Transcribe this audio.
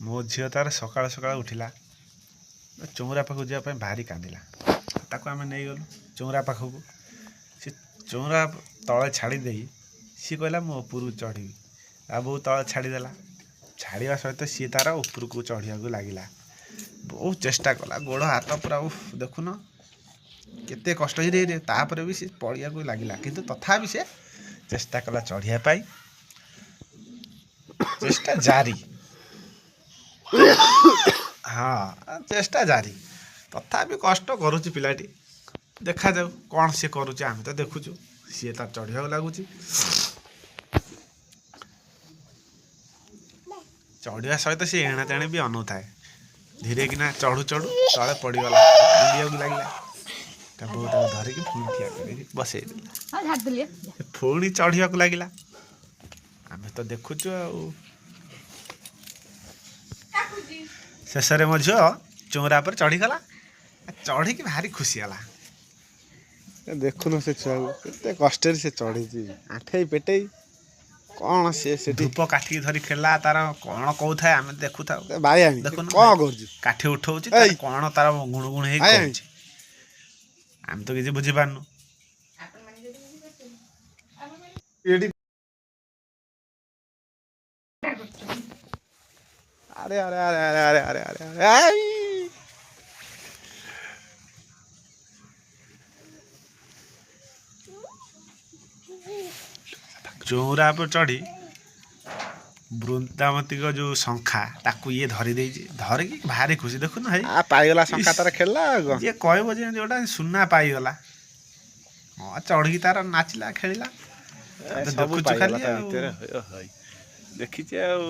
ମୋ ଝିଅ ତାର ସକାଳୁ ସକାଳୁ ଉଠିଲା, ଚଉଁରା ପାଖକୁ ଯିବା ପାଇଁ ଭାରି କାନ୍ଦିଲା। ତାକୁ ଆମେ ନେଇଗଲୁ ଚଉଁରା ପାଖକୁ। ସେ ଚଉଁରା ତଳେ ଛାଡ଼ି ଦେଇ ସିଏ କହିଲା ମୁଁ ଉପରକୁ ଚଢ଼ିବି। ତା ବୋଉ ତଳେ ଛାଡ଼ିଦେଲା। ଛାଡ଼ିବା ସହିତ ସିଏ ତାର ଉପରକୁ ଚଢ଼ିବାକୁ ଲାଗିଲା। ବହୁତ ଚେଷ୍ଟା କଲା, ଗୋଡ଼ ହାତ ପୁରା ଉଫ୍, ଦେଖୁନ କେତେ କଷ୍ଟ ହେଇରେ। ତାପରେ ବି ସେ ପଡ଼ିବାକୁ ଲାଗିଲା, କିନ୍ତୁ ତଥାପି ସେ ଚେଷ୍ଟା କଲା ଚଢ଼ିବା ପାଇଁ। ଚେଷ୍ଟା ଜାରି, ହଁ, ଚେଷ୍ଟା ଜାରି। ତଥାପି କଷ୍ଟ କରୁଛି ପିଲାଟି। ଦେଖାଯାଉ କ'ଣ ସିଏ କରୁଛି। ଆମେ ତ ଦେଖୁଛୁ ସିଏ ତାର ଚଢ଼ିବାକୁ ଲାଗୁଛି। ଚଢ଼ିବା ସହିତ ସିଏ ଏଣେ ତେଣେ ବି ଅନଉଥାଏ। ଧୀରେ କିନା ଚଢ଼ୁ ଚଢ଼ୁ ତଳେ ପଡ଼ିଗଲା, କାନ୍ଦିବାକୁ ଲାଗିଲା। ତା ବୋଉ ତାକୁ ଧରିକି ପୁଣି ଠିଆ କରିକି ବସେଇ ଦେଲା। ପୁଣି ଚଢ଼ିବାକୁ ଲାଗିଲା। ଆମେ ତ ଦେଖୁଛୁ ଆଉ। ଶେଷରେ ମୋ ଝିଅ ଚଉଁରା ଉପରେ ଚଢ଼ିଗଲା। ଚଢ଼ିକି ଭାରି ଖୁସି ହେଲା। ଦେଖୁନ ସେ ଛୁଆକୁ କେତେ କଷ୍ଟରେ ସେ ଚଢ଼ିଛି, ଆଣ୍ଠେଇ ପେଟେଇ କ'ଣ ସିଏ ସେଠି ଧୂପ କାଠିକି ଧରି ଖେଳିଲା। ତାର କ'ଣ କହୁଥାଏ ଆମେ ଦେଖୁଥାଉ। ବାଇଆଣି ଦେଖୁନ କ'ଣ କରୁଛି, କାଠି ଉଠଉଛି, ଏଇ। କ'ଣ ତାର ଗୁଣୁ ଗୁଣୁ ହେଇ ଆୟ। କହୁଛି, ଆମେ ତ କିଛି ବୁଝିପାରୁନୁ। ଏଠି ଆରେ ଆରେ ଆରେ ଆରେ ଆରେ ଆରେ ଆରେ ଆରେ I. ଚଉଁରା ଉପରେ ଚଢ଼ି ବୃନ୍ଦାବତୀଙ୍କ ଯୋଉ ଶଙ୍ଖା ତାକୁ ଇଏ ଧରି ଦେଇଛି। ଧରିକି ଭାରି ଖୁସି, ଦେଖୁନ ଭାଇ। ଆ ପାଇଗଲା ଶଙ୍ଖା ତାର, ଖେଳିଲା ଆଉ କ'ଣ। ଯିଏ କହିବ ଯେମିତି ଗୋଟେ ସୁନା ପାଇଗଲା। ହଁ, ଚଢ଼ିକି ତାର ନାଚିଲା, ଖେଳିଲା। ଏ ତ ସବୁ ଦେଖୁଛୁ ପାଇଗଲା ଖାଲି ତା ଆଉ। ଭିତରେ। ହଇ, ହଇ। ଦେଖିଛି ଆଉ।